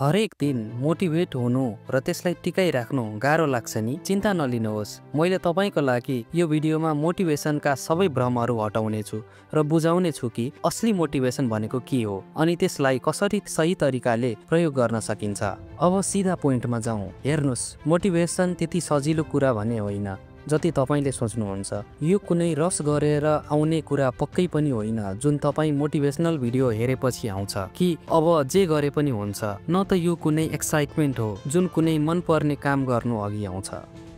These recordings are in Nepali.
हरेक दिन मोटिभेट हुनु र त्यसलाई टिकाइराख्नु गाह्रो लाग्छ नि? चिन्ता नलिनुहोस्, मैले तपाईँको लागि यो भिडियोमा मोटिभेसनका सबै भ्रमहरू हटाउने छु र बुझाउने छु कि असली मोटिभेसन भनेको के हो अनि त्यसलाई कसरी सही तरिकाले प्रयोग गर्न सकिन्छ। अब सिधा पोइन्टमा जाउँ। हेर्नुस्, मोटिभेसन त्यति सजिलो कुरा भने होइन जति तपाईँले सोच्नुहुन्छ। यो कुनै रस गरेर आउने कुरा पक्कै पनि होइन जुन तपाईँ मोटिभेसनल भिडियो हेरेपछि आउँछ कि अब जे गरे पनि हुन्छ। न त यो कुनै एक्साइटमेन्ट हो जुन कुनै मनपर्ने काम गर्नु अघि आउँछ।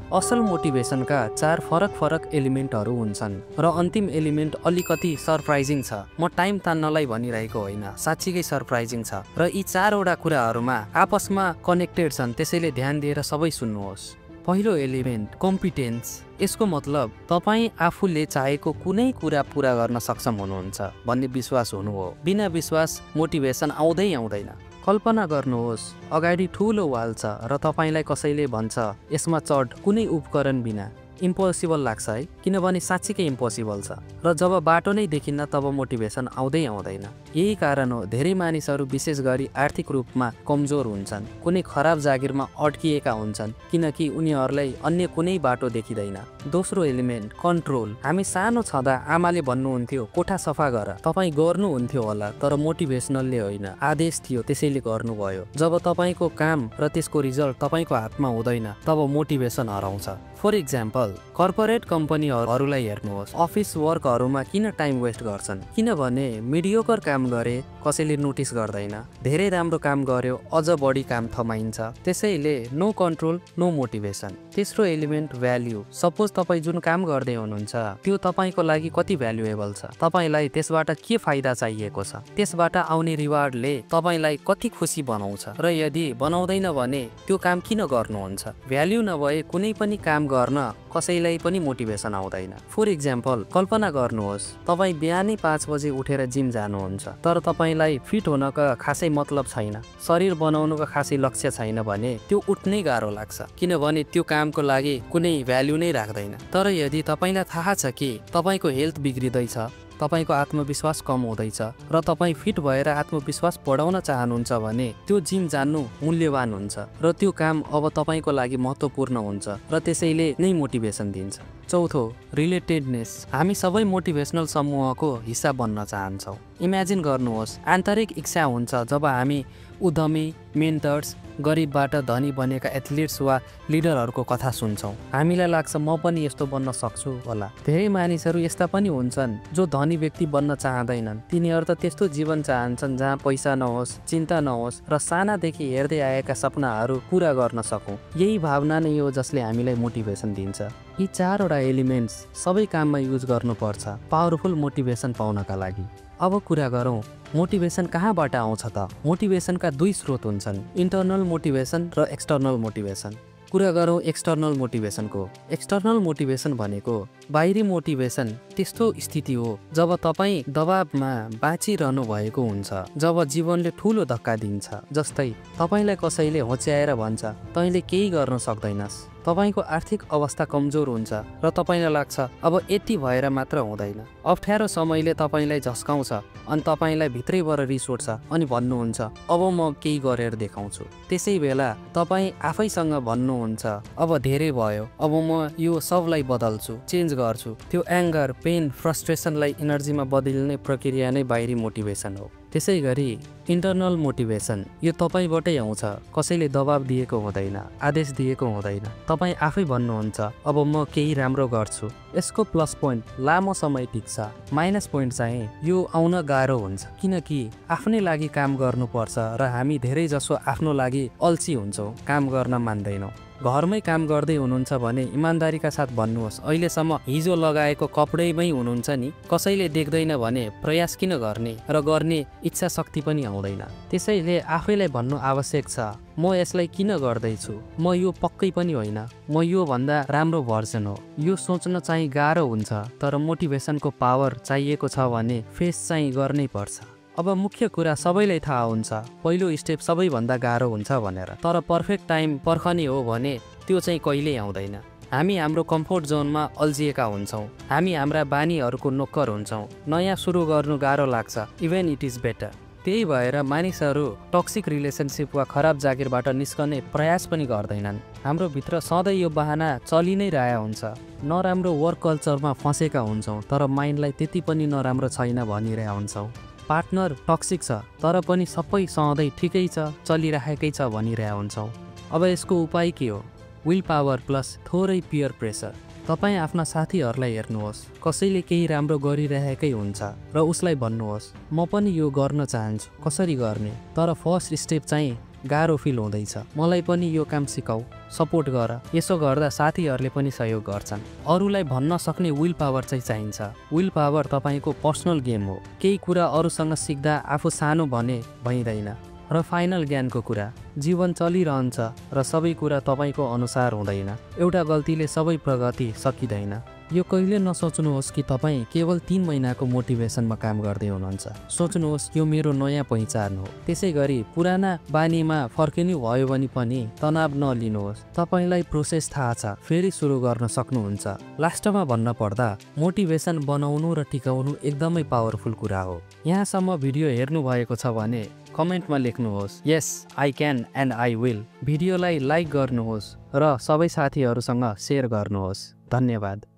असल मोटिभेसनका 4 फरक एलिमेन्टहरू हुन्छन् र अन्तिम एलिमेन्ट अलिकति सरप्राइजिङ छ। म टाइम तान्नलाई भनिरहेको होइन, साँच्चीकै सरप्राइजिङ छ र यी 4वटा कुराहरूमा आपसमा कनेक्टेड छन्, त्यसैले ध्यान दिएर सबै सुन्नुहोस्। पहिलो एलिमेन्ट कम्पिटेन्स। यसको मतलब तपाईँ आफूले चाहेको कुनै कुरा पूरा गर्न सक्षम हुनुहुन्छ भन्ने विश्वास हुनु हो। बिना विश्वास मोटिभेसन आउँदैन। कल्पना गर्नुहोस्, अगाडि ठुलो वाल छ र तपाईँलाई कसैले भन्छ यसमा चढ कुनै उपकरण बिना। इम्पोसिबल लाग्छ है, किनभने साँच्चीकै इम्पोसिबल छ र जब बाटो नै देखिन्न तब मोटिभेसन आउँदैन। यही कारण हो धेरै मानिसहरू विशेष गरी आर्थिक रूपमा कमजोर हुन्छन्, कुनै खराब जागिरमा अड्किएका हुन्छन् किनकि उनीहरूलाई अन्य कुनै बाटो देखिँदैन। दोस्रो एलिमेन्ट कन्ट्रोल। हामी सानो छँदा आमाले भन्नुहुन्थ्यो कोठा सफा गर। तपाईँ गर्नुहुन्थ्यो होला तर मोटिभेसनलले होइन, आदेश थियो त्यसैले गर्नुभयो। जब तपाईँको काम र त्यसको रिजल्ट तपाईँको हातमा हुँदैन तब मोटिभेसन हराउँछ। फर इक्जाम्पल, कर्पोरेट कम्पनीहरूलाई हेर्नुहोस्, अफिस वर्कहरूमा किन टाइम वेस्ट गर्छन्? किनभने मिडियोकर काम गरे कसैले नोटिस गर्दैन, धेरै राम्रो काम गर्यो अझ बढी काम थमाइन्छ। त्यसैले नो कन्ट्रोल नो मोटिभेसन। तेस्रो एलिमेन्ट भ्याल्यु। सपोज तपाईँ जुन काम गर्दै हुनुहुन्छ त्यो तपाईँको लागि कति भ्यालुएबल छ, तपाईँलाई त्यसबाट के फाइदा चाहिएको छ, त्यसबाट आउने रिवार्डले तपाईँलाई कति खुसी बनाउँछ र यदि बनाउँदैन भने त्यो काम किन गर्नुहुन्छ? भ्याल्यु नभए कुनै पनि काम गर्न कसैलाई पनि मोटिभेसन आउँदैन। फर इक्जाम्पल, कल्पना गर्नुहोस् तपाईँ बिहानै 5 बजे उठेर जिम जानुहुन्छ तर तपाईँलाई फिट हुनका खासै मतलब छैन, शरीर बनाउनुको खासै लक्ष्य छैन भने त्यो उठ्नै गाह्रो लाग्छ किनभने त्यो कामको लागि कुनै भ्याल्यु नै राख्दैन। तर यदि तपाईँलाई थाहा छ कि तपाईँको हेल्थ बिग्रिँदैछ, तपाईँको आत्मविश्वास कम हुँदैछ र तपाईँ फिट भएर आत्मविश्वास बढाउन चाहनुहुन्छ भने त्यो जिम जान्नु मूल्यवान हुन्छ र त्यो काम अब तपाईँको लागि महत्त्वपूर्ण हुन्छ र त्यसैले नै मोटिभेसन दिन्छ। चौथो, रिलेटेडनेस। हामी सबै मोटिभेसनल समूहको हिस्सा बन्न चाहन्छौँ। इमेजिन गर्नुहोस्, आन्तरिक इच्छा हुन्छ जब हामी उद्यमी, मेन्टर्स, गरिबबाट धनी बनेका एथलिट्स वा लिडरहरूको कथा सुन्छौँ। हामीलाई लाग्छ म पनि यस्तो बन्न सक्छु होला। धेरै मानिसहरू यस्ता पनि हुन्छन् जो धनी व्यक्ति बन्न चाहँदैनन्, तिनीहरू त त्यस्तो जीवन चाहन्छन् जहाँ पैसा नहोस्, चिन्ता नहोस् र सानादेखि हेर्दै आएका सपनाहरू पुरा गर्न सकौँ। यही भावना नै हो जसले हामीलाई मोटिभेसन दिन्छ। यी 4वटा एलिमेन्ट्स सबै काममा युज गर्नुपर्छ पावरफुल मोटिभेसन पाउनका लागि। अब कुरा गरौँ मोटिभेसन कहाँबाट आउँछ त? मोटिभेसनका 2 स्रोत हुन्छन्, इन्टर्नल मोटिभेसन र एक्सटर्नल मोटिभेसन। कुरा गरौँ एक्सटर्नल मोटिभेसनको। एक्सटर्नल मोटिभेसन भनेको बाहिरी मोटिभेसन त्यस्तो स्थिति हो जब तपाईँ दबावमा बाँचिरहनु भएको हुन्छ, जब जीवनले ठुलो धक्का दिन्छ, जस्तै तपाईँलाई कसैले होच्याएर भन्छ तैँले केही गर्न सक्दैनस्, तपाईँको आर्थिक अवस्था कमजोर हुन्छ र तपाईँलाई लाग्छ अब यति भएर मात्र हुँदैन। अप्ठ्यारो समयले तपाईँलाई झस्काउँछ अनि तपाईँलाई भित्रैबाट रिस उठ्छ अनि भन्नुहुन्छ अब म केही गरेर देखाउँछु। त्यसै बेला तपाईँ आफैसँग भन्नुहुन्छ अब धेरै भयो, अब म यो सबलाई बदल्छु, चेन्ज गर्छु। त्यो एङ्गर, पेन, फ्रस्ट्रेसनलाई इनर्जीमा बदल्ने प्रक्रिया नै बाहिरी मोटिभेसन हो। त्यसै गरी इन्टर्नल मोटिभेसन यो तपाईँबाटै आउँछ, कसैले दबाब दिएको हुँदैन, आदेश दिएको हुँदैन, तपाईँ आफै भन्नुहुन्छ अब म केही राम्रो गर्छु। यसको प्लस पोइन्ट लामो समय टिक्छ, माइनस पोइन्ट चाहिँ यो आउन गाह्रो हुन्छ किनकि आफ्नै लागि काम गर्नुपर्छ र हामी धेरै जसो आफ्नो लागि अल्छी हुन्छौँ, काम गर्न मान्दैनौँ। घरमै काम गर्दै हुनुहुन्छ भने इमान्दारीका साथ भन्नुहोस् अहिलेसम्म हिजो लगाएको कपडैमै हुनुहुन्छ नि, कसैले देख्दैन भने प्रयास किन गर्ने र गर्ने इच्छा शक्ति पनि आउँदैन। त्यसैले आफैलाई भन्नु आवश्यक छ म यसलाई किन गर्दैछु, म यो पक्कै पनि होइन, म यो भन्दा राम्रो भर्जन हो। यो सोच्न चाहिँ गाह्रो हुन्छ तर मोटिभेसनको पावर चाहिएको छ भने फेस चाहिँ गर्नै पर्छ। अब मुख्य कुरा सबैलाई थाहा हुन्छ पहिलो स्टेप सबैभन्दा गाह्रो हुन्छ भनेर, तर पर्फेक्ट टाइम पर्खने हो भने त्यो चाहिँ कहिल्यै आउँदैन। हामी हाम्रो कम्फोर्ट जोनमा अल्झिएका हुन्छौँ, हामी हाम्रा बानीहरूको नोकर हुन्छौँ। नयाँ सुरु गर्नु गाह्रो लाग्छ, इभन इट इज बेटर। त्यही भएर मानिसहरू टक्सिक रिलेसनसिप वा खराब जागिरबाट निस्कने प्रयास पनि गर्दैनन्। हाम्रो भित्र सधैँ यो बहाना चलि नै रहेको हुन्छ। नराम्रो वर्क कल्चरमा फँसेका हुन्छौँ तर माइन्डलाई त्यति पनि नराम्रो छैन भनिरहेका हुन्छौँ। पार्टनर टक्सिक छ तर पनि सबै सधैँ ठिकै छ, चलिरहेकै छ भनिरहेका हुन्छौँ। अब यसको उपाय के हो? विल पावर प्लस थोरै पियर प्रेसर। तपाईँ आफ्ना साथीहरूलाई हेर्नुहोस्, कसैले केही राम्रो गरिरहेकै हुन्छ र उसलाई भन्नुहोस् म पनि यो गर्न चाहन्छु, कसरी गर्ने? तर फर्स्ट स्टेप चाहिँ गाह्रो फिल हुँदैछ, मलाई पनि यो काम सिकाऊ, सपोर्ट गर। यसो गर्दा साथीहरूले पनि सहयोग गर्छन्। अरूलाई भन्न सक्ने विल पावर चाहिँ चाहिन्छ। विल पावर तपाईँको पर्सनल गेम हो। केही कुरा अरूसँग सिक्दा आफू सानो भने भइँदैन। र फाइनल ज्ञानको कुरा, जीवन चलिरहन्छ र सबै कुरा तपाईँको अनुसार हुँदैन। एउटा गल्तीले सबै प्रगति सकिँदैन। यो कहिले नसोच्नुहोस् कि तपाईँ केवल 3 महिनाको मोटिभेसनमा काम गर्दै हुनुहुन्छ। सोच्नुहोस् यो मेरो नयाँ पहिचान हो। त्यसै गरी पुराना बानीमा फर्किनु भयो भने पनि तनाव नलिनुहोस्। तपाईँलाई प्रोसेस थाहा छ, फेरि सुरु गर्न सक्नुहुन्छ। लास्टमा भन्न पर्दा मोटिभेसन बनाउनु र टिकाउनु एकदमै पावरफुल कुरा हो। यहाँसम्म भिडियो हेर्नु भएको छ भने कमेन्टमा लेख्नुहोस् yes I can and I will. भिडियोलाई लाइक गर्नुहोस् र सबै साथीहरूसँग सेयर गर्नुहोस्। धन्यवाद।